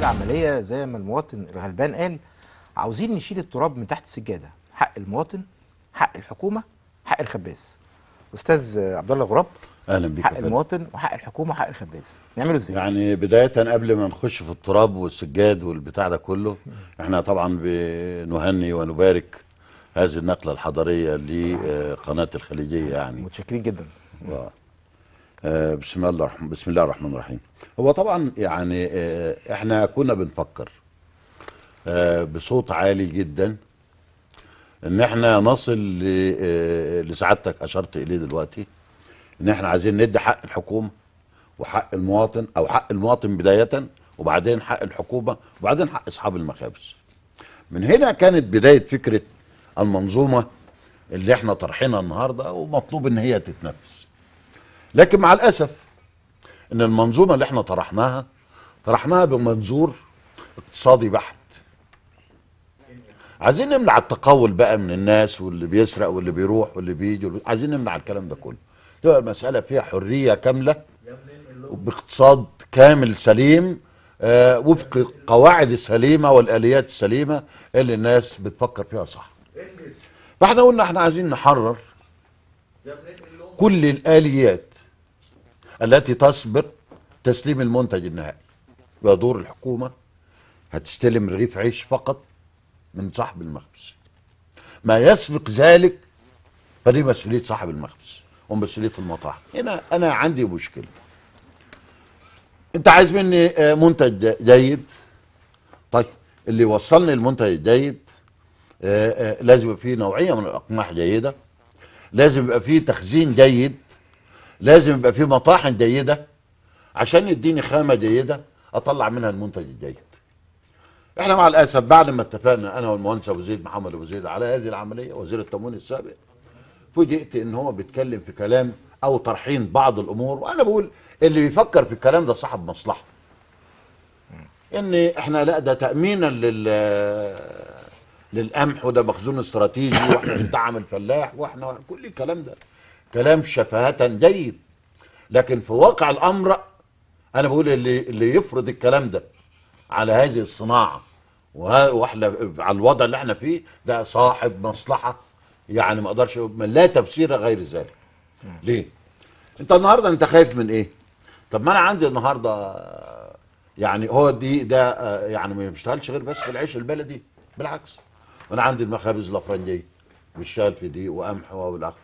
العملية زي ما المواطن الغلبان قال، عاوزين نشيل التراب من تحت السجادة، حق المواطن، حق الحكومة، حق الخباز. استاذ عبد الله غراب، اهلا بك. حق المواطن وحق الحكومة وحق الخباز، نعمله ازاي؟ يعني بداية قبل ما نخش في التراب والسجاد والبتاع ده كله، احنا طبعا بنهني ونبارك هذه النقلة الحضارية لقناه الخليجية. يعني متشكرين جدا. بسم الله الرحمن الرحيم. هو طبعا يعني احنا كنا بنفكر بصوت عالي جدا ان احنا نصل لسعادتك اشرت اليه دلوقتي، ان احنا عايزين ندي حق الحكومة وحق المواطن، او حق المواطن بداية وبعدين حق الحكومة وبعدين حق اصحاب المخابز. من هنا كانت بداية فكرة المنظومة اللي احنا طرحينها النهارده ومطلوب ان هي تتنفذ. لكن مع الاسف ان المنظومة اللي احنا طرحناها بمنظور اقتصادي بحت. عايزين نمنع التقول بقى من الناس، واللي بيسرق واللي بيروح واللي بيجي، عايزين نمنع الكلام ده كله. تبقى المسألة فيها حرية كاملة وباقتصاد كامل سليم، وفق القواعد السليمة والآليات السليمة اللي الناس بتفكر فيها صح. فاحنا قلنا احنا عايزين نحرر كل الآليات التي تسبق تسليم المنتج النهائي. يبقى دور الحكومة هتستلم رغيف عيش فقط من صاحب المخبز، ما يسبق ذلك فدي مسؤولية صاحب المخبز ومسؤولية المطاعم. هنا أنا عندي مشكلة. أنت عايز مني منتج جيد، طيب اللي وصلني المنتج الجيد لازم يبقى فيه نوعية من الأقماح جيدة، لازم يبقى فيه تخزين جيد، لازم يبقى فيه مطاحن جيدة عشان يديني خامة جيدة أطلع منها المنتج الجيد. احنا مع الاسف بعد ما اتفقنا انا والمهندس ابو زيد محمد ابو زيد على هذه العملية، وزير التموين السابق، فوجئت ان هو بيتكلم في كلام او طرحين بعض الامور، وانا بقول اللي بيفكر في الكلام ده صاحب مصلحة. ان احنا لا، ده تامينا للقمح، وده مخزون استراتيجي، واحنا بندعم الفلاح، واحنا كل الكلام ده كلام شفاهة جيد، لكن في واقع الامر انا بقول اللي يفرض الكلام ده على هذه الصناعة واحنا على الوضع اللي احنا فيه ده صاحب مصلحة، يعني ما اقدرش، لا تفسير غير ذلك. ليه؟ انت النهارده انت خايف من ايه؟ طب ما انا عندي النهارده يعني هو دي ده يعني ما بيشتغلش غير بس في العيش البلدي، بالعكس انا عندي المخابز الافرنجيه بيشتغل في دي وقمح والاخر.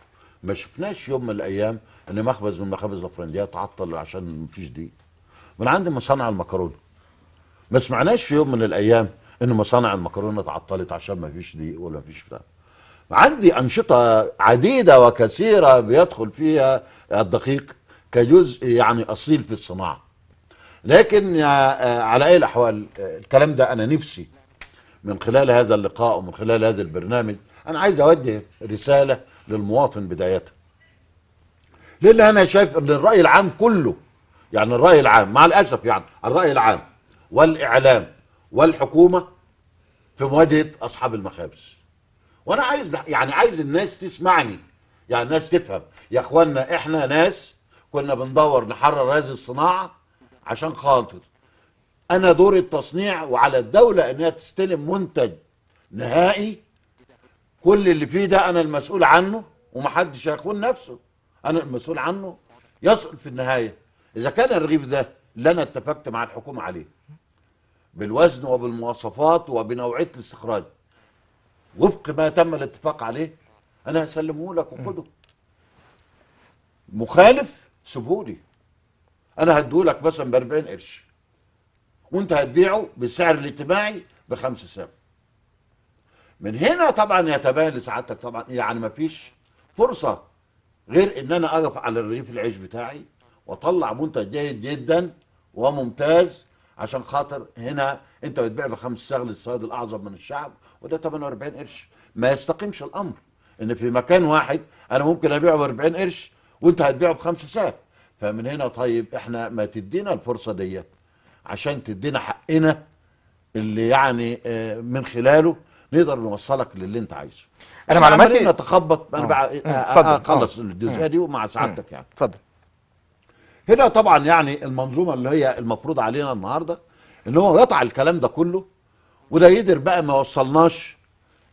ما شفناش يوم من الايام ان مخبز من المخابز الافرنجيه تعطل عشان مفيش دقيق. من عندي مصانع المكرونه، ما سمعناش في يوم من الايام ان مصانع المكرونه اتعطلت عشان ما فيش دقيق ولا ما فيش بتاع. عندي انشطة عديدة وكثيره بيدخل فيها الدقيق كجزء يعني اصيل في الصناعة. لكن على اي الاحوال الكلام ده انا نفسي من خلال هذا اللقاء ومن خلال هذا البرنامج انا عايز اوجه رسالة للمواطن بداية. لان انا شايف ان الراي العام كله، يعني الراي العام مع الاسف، يعني الراي العام والإعلام والحكومة في مواجهة أصحاب المخابز. وأنا عايز يعني عايز الناس تسمعني، يعني الناس تفهم يا إخوانا، إحنا ناس كنا بندور نحرر هذه الصناعة عشان خاطر أنا دور التصنيع، وعلى الدولة إنها تستلم منتج نهائي كل اللي فيه ده أنا المسؤول عنه ومحدش هيخون نفسه، أنا المسؤول عنه يصل في النهاية. إذا كان الرغيف ده اللي أنا اتفقت مع الحكومة عليه بالوزن وبالمواصفات وبنوعية الاستخراج وفق ما تم الاتفاق عليه، أنا هسلمه لك وخده. مخالف سيبهولي، أنا هديهولك مثلا ب 40 قرش وأنت هتبيعه بالسعر الاجتماعي ب5 ساغ. من هنا طبعا يتبين لسعادتك طبعا يعني مفيش فرصة غير إن أنا أقف على الرغيف العيش بتاعي وأطلع منتج جيد جدا وممتاز، عشان خاطر هنا انت بتبيع ب5 ساغ للصياد الاعظم من الشعب وده 48 قرش. ما يستقيمش الامر ان في مكان واحد انا ممكن ابيعه ب 40 قرش وانت هتبيعه ب5 ساغ. فمن هنا طيب احنا ما تدينا الفرصة ديت عشان تدينا حقنا اللي يعني من خلاله نقدر نوصلك للي انت عايزه. انا معلوماتي نتخبط، انا بقى اخلص الجزئية دي ومع سعادتك يعني. اتفضل. هنا طبعا يعني المنظومة اللي هي المفروض علينا النهارده ان هو قطع الكلام ده كله، وده يقدر بقى ما وصلناش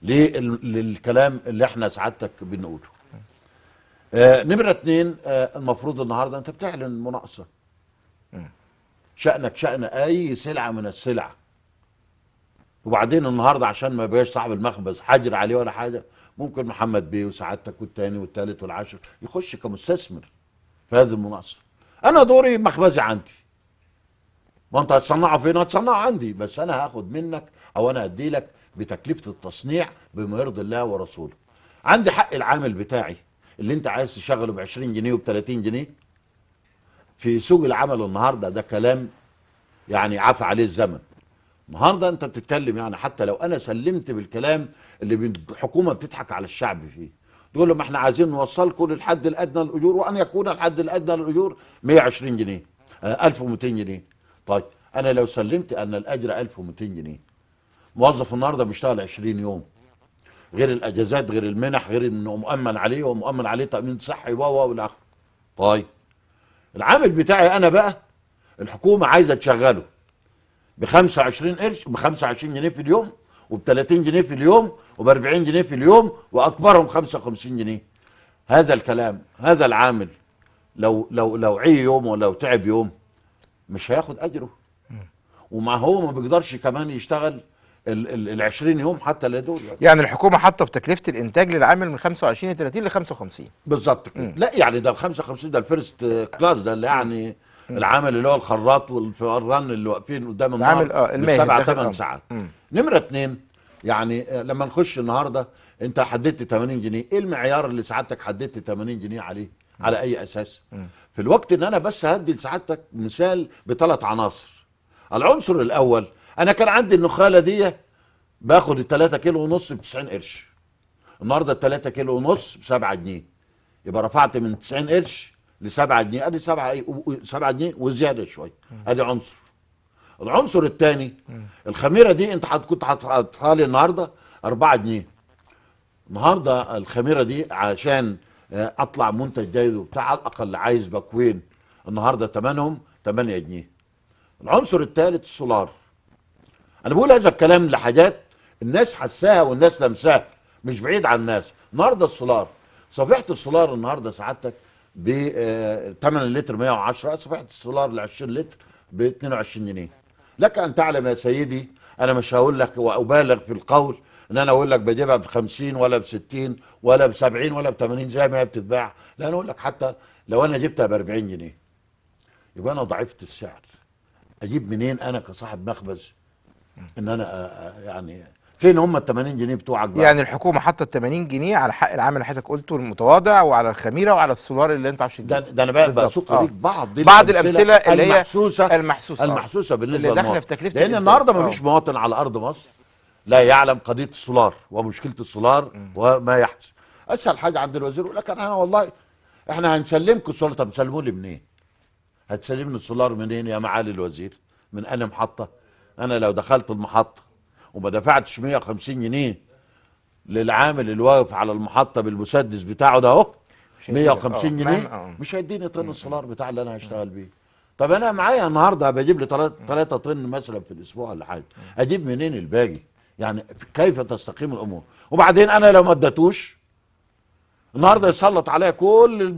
للكلام اللي احنا سعادتك بنقوله. نمرة 2، المفروض النهارده انت بتعلن مناقصة. شأنك شأن اي سلعة من السلع. وبعدين النهارده عشان ما يبقاش صاحب المخبز حجر عليه ولا حاجة، ممكن محمد بيه وسعادتك والتاني والتالت والعاشر يخش كمستثمر في هذه المناقصة. انا دوري مخبزي عندي. ما انت هتصنعه فين؟ هتصنعه عندي، بس انا هاخد منك او انا هدي لك بتكلفة التصنيع بما يرضي الله ورسوله. عندي حق العامل بتاعي اللي انت عايز تشغله ب 20 جنيه وب 30 جنيه في سوق العمل النهارده، ده كلام يعني عفى عليه الزمن. النهارده انت بتتكلم يعني حتى لو انا سلمت بالكلام اللي الحكومة بتضحك على الشعب فيه، تقول لهم احنا عايزين نوصلكم للحد الادنى للاجور، وان يكون الحد الادنى للاجور 120 جنيه 1200 جنيه. طيب انا لو سلمت ان الاجر 1200 جنيه، موظف النهارده بيشتغل 20 يوم، غير الاجازات غير المنح غير انه مؤمن عليه ومؤمن عليه تامين صحي و والى اخره. طيب العامل بتاعي انا بقى الحكومة عايزه تشغله ب 25 قرش، ب 25 جنيه في اليوم، وب 30 جنيه في اليوم، وب 40 جنيه في اليوم، واكبرهم 55 جنيه. هذا الكلام، هذا العامل لو لو لو عي يوم ولو تعب يوم مش هياخد اجره، ومع هو ما بيقدرش كمان يشتغل ال 20 يوم حتى لا دول. يعني الحكومة حاطه في تكلفة الانتاج للعامل من 25 ل 30 ل 55 بالظبط كده. لا يعني ده ال 55 ده ال first class، ده اللي يعني العامل اللي هو الخراط والفران اللي واقفين قدام النار 7 8 ساعات. نمره 2، يعني لما نخش النهارده انت حددت 80 جنيه، ايه المعيار اللي سعادتك حددت 80 جنيه عليه؟ على اي اساس؟ في الوقت ان انا بس هدي لسعادتك مثال بثلاث عناصر. العنصر الاول، انا كان عندي النخاله دي باخد ال 3 كيلو ونص ب 90 قرش. النهارده ال 3 كيلو ونص ب 7 جنيه. يبقى رفعت من 90 قرش ل 7 جنيه، ادي 7 جنيه وزيادة شوية. ادي عنصر. العنصر الثاني، الخميره دي انت كنت حاططها لي النهارده 4 جنيه. النهارده الخميره دي عشان اطلع منتج جيد وبتاع على الاقل عايز باكوين، النهارده ثمنهم 8 جنيه. العنصر الثالث السولار. انا بقول هذا الكلام لحاجات الناس حساها والناس لمساها، مش بعيد عن الناس. النهارده السولار، صفيحه السولار النهارده سعادتك ب 8 لتر 110، صفيحه السولار ل 20 لتر ب 22 جنيه. لك ان تعلم يا سيدي، انا مش هقول لك وابالغ في القول ان انا اقول لك بجيبها ب 50 ولا ب 60 ولا ب 70 ولا ب 80 زي ما هي بتتباع، لا انا اقول لك حتى لو انا جبتها ب 40 جنيه يبقى انا ضعفت السعر. اجيب منين انا كصاحب مخبز ان انا يعني فين هم ال 80 جنيه بتوعك بقى؟ يعني الحكومة حاطه 80 جنيه على حق العامل اللي حضرتك قلته المتواضع، وعلى الخميره، وعلى السولار اللي انت عارفش. ده انا بقى بسوق ليك بعض الامثلة اللي هي المحسوسة بالنسبة اللي داخله في تكلفة، لان النهارده ما فيش مواطن على ارض مصر لا يعلم قضية السولار ومشكلة السولار وما يحدث. اسهل حاجة عند الوزير يقول لك انا والله احنا هنسلمكم السولار. طب تسلموا لي منين؟ هتسلمني السولار منين يا معالي الوزير؟ من انا محطة؟ انا لو دخلت المحطة وما دفعتش 150 جنيه للعامل اللي واقف على المحطة بالمسدس بتاعه ده اهو 150 جنيه مش هيديني طن السولار بتاع اللي انا هشتغل بيه. طب انا معايا النهارده بجيب لي 3 طن مثلا في الاسبوع ولا حاجة، اجيب منين الباقي؟ يعني كيف تستقيم الامور؟ وبعدين انا لو ما اديتوش النهارده يسلط عليا كل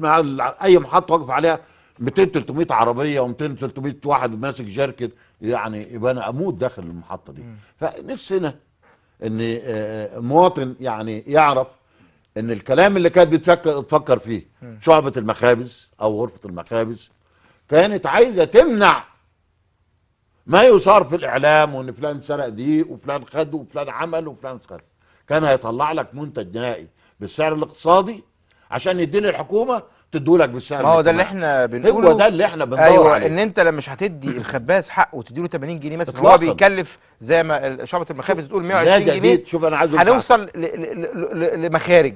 اي محطة واقف عليها 200 300 عربية و200 300 واحد ماسك جركن، يعني يبقى انا اموت داخل المحطة دي. فنفسنا ان المواطن يعني يعرف ان الكلام اللي كانت بتفكر فيه شعبه المخابز او غرفة المخابز كانت عايزه تمنع ما يثار في الاعلام، وان فلان سرق دي وفلان خد وفلان عمل وفلان خد. كان هيطلع لك منتج نهائي بالسعر الاقتصادي عشان يديني الحكومة تدولك بالسعر. ما هو ده اللي احنا بنقوله، هو ده اللي احنا بندور عليه. ايوه، ان انت لما مش هتدي الخباز حقه وتديله 80 جنيه مثلا، هو بيكلف زي ما شعبة المخابز بتقول 120 جنيه. شوف انا عايز هنوصل لمخارج.